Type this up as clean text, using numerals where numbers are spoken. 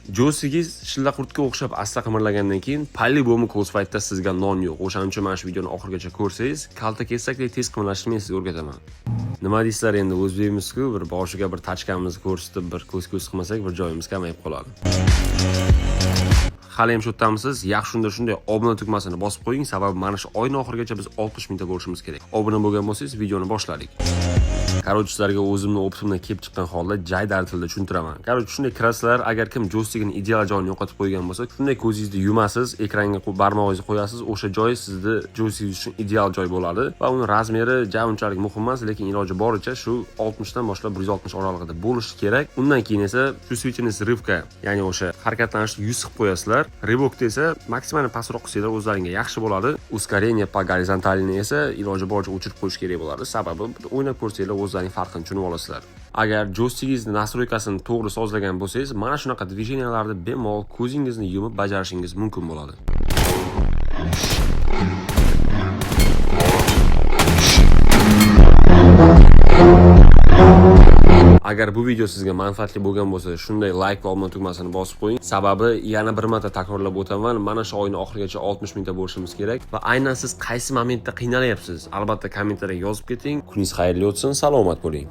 Joystikingiz shillaqurtga o'xshab asta qimirlagandan keyin по-любому close fightda sizga non yo'q. O'shaning uchun mana shu videoni oxirigacha ko'rsangiz, kalta kesakdek tez qimirlashni men sizga o'rgataman. Nima deysizlar endi, o'zbekmiz-ku, bir boshiga bir tachkamizni ko'rsatib, bir ko'z ko'z qilmasak, bir joyimiz kamayib qoladi. Hali ham shu yerdamisiz? Yaxshi, unda shunday obuna tugmasini bosib qo'ying, sababi mana shu oyning oxirigacha biz 60 mingta bo'lishimiz kerak. Obuna bo'lgan bo'lsangiz, videoni boshladik. Короче, sizlarga o'zimni опыт imdan kelib chiqqan holda jaydari tilda tushuntiraman. Короче, shunday kirasizlar, agar kim joystikini ideal joyini yo'qotib qo'ygan bo'lsa, shunday ko'zingizni yumasiz, ekranga barmog'ingizni qo'yasiz, o'sha joy sizni joystikingiz uchun ideal joy bo'ladi va uni razmeri ja unchalik muhim emas, lekin iloji boricha shu 60 dan boshlab 160 oralig'ida bo'lishi kerak. Undan keyin esa чувствительность рывка, ya'ni o'sha harakatlanishni 100 qilib qo'yasizlar. Рывок da esa maksimal pastroq qilsanglar o'zlaringga yaxshi bo'ladi. Ускорение по горизонтали esa iloji boricha o'chirib qo'yish kerak bo'ladi. Sababi o'ynab ko'rsanglar, o'zlaring farqini tushunib olasizlar. Agar joystikingizni настройка sini to'g'ri sozlagan bo'lsangiz, mana shunaqa движения larni bemalol ko'zingizni yumib bajarishingiz mumkin bo'ladi. Agar bu video sizga manfaatli bo'lgan bo'lsa, shunday like va obuna tugmasini bosib qo'ying. Sababi yana bir marta takrorlab o'taman, mana shu oyning oxirigacha 60 mingta bo'lishimiz kerak va aynan siz qaysi momentda qiynalyapsiz? Albatta kommentariyga yozib keting. Kuningiz xayrli o'tsin, salomat bo'ling.